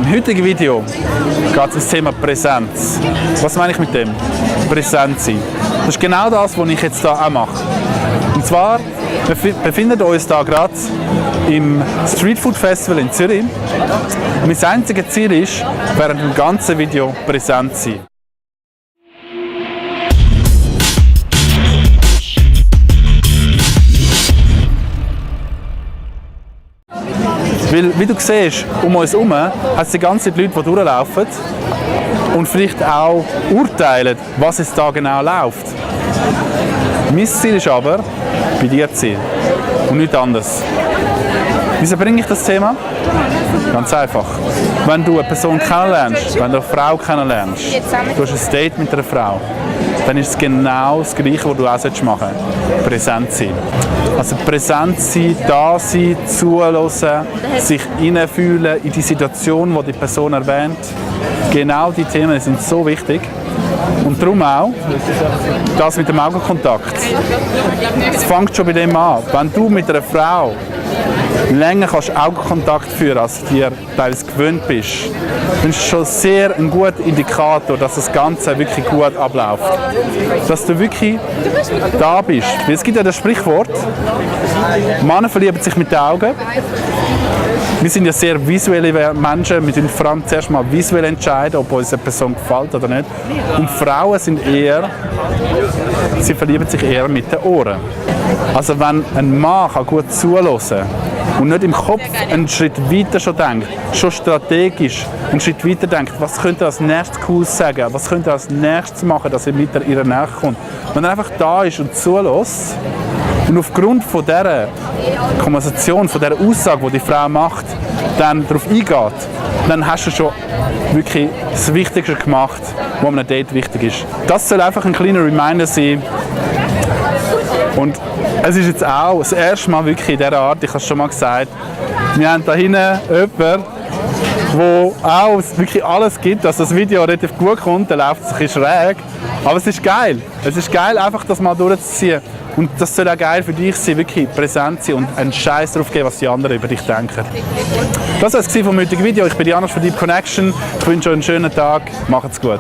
Im heutigen Video geht es um das Thema Präsenz. Was meine ich mit dem? Präsent sein. Das ist genau das, was ich jetzt hier auch mache. Und zwar, wir befinden uns hier gerade im Street Food Festival in Zürich. Und mein einziges Ziel ist, während dem ganzen Video präsent zu sein. Weil, wie du siehst, um uns herum hat es die ganze Zeit Leute, die durchlaufen und vielleicht auch urteilen, was es da genau läuft. Mein Ziel ist aber, bei dir zu sein und nichts anderes. Wieso bringe ich das Thema? Ganz einfach. Wenn du eine Person kennenlernst, wenn du eine Frau kennenlernst, du hast ein Date mit einer Frau, dann ist es genau das Gleiche, was du auch machen solltest. Präsent sein. Also präsent sein, da sein, zuhören, sich hineinfühlen in die Situation, die die Person erwähnt. Genau diese Themen sind so wichtig. Und darum auch das mit dem Augenkontakt. Es fängt schon bei dem an. Wenn du mit einer Frau länger kannst Augenkontakt führen, als du dir teilweise gewöhnt bist, dann ist es schon sehr ein guter Indikator, dass das Ganze wirklich gut abläuft. Dass du wirklich da bist. Weil es gibt ja das Sprichwort, Männer verlieben sich mit den Augen. Wir sind ja sehr visuelle Menschen, wir müssen vor allem zuerst mal visuell entscheiden, ob uns eine Person gefällt oder nicht. Und Frauen sind eher, sie verlieben sich eher mit den Ohren. Also wenn ein Mann gut zuhören kann und nicht im Kopf einen Schritt weiter schon denkt, schon strategisch einen Schritt weiter denkt, was könnte er als nächstes Cooles sagen, was könnte er als nächstes machen, dass er weiter in ihrer Nähe kommt. Wenn er einfach da ist und zuhört und aufgrund von dieser Konversation, von dieser Aussage, die die Frau macht, dann darauf eingeht, dann hast du schon wirklich das Wichtigste gemacht, was einem Date wichtig ist. Das soll einfach ein kleiner Reminder sein. Und es ist jetzt auch das erste Mal wirklich in dieser Art, ich habe es schon mal gesagt, wir haben da hinten jemanden, der auch wirklich alles gibt, dass das Video relativ gut kommt, dann läuft es ein bisschen schräg. Aber es ist geil. Es ist geil, einfach das mal durchzuziehen. Und das soll auch geil für dich sein, wirklich präsent sein und einen Scheiß darauf geben, was die anderen über dich denken. Das war es vom heutigen Video. Ich bin Janos von Deep Connection. Ich wünsche euch einen schönen Tag. Macht's gut.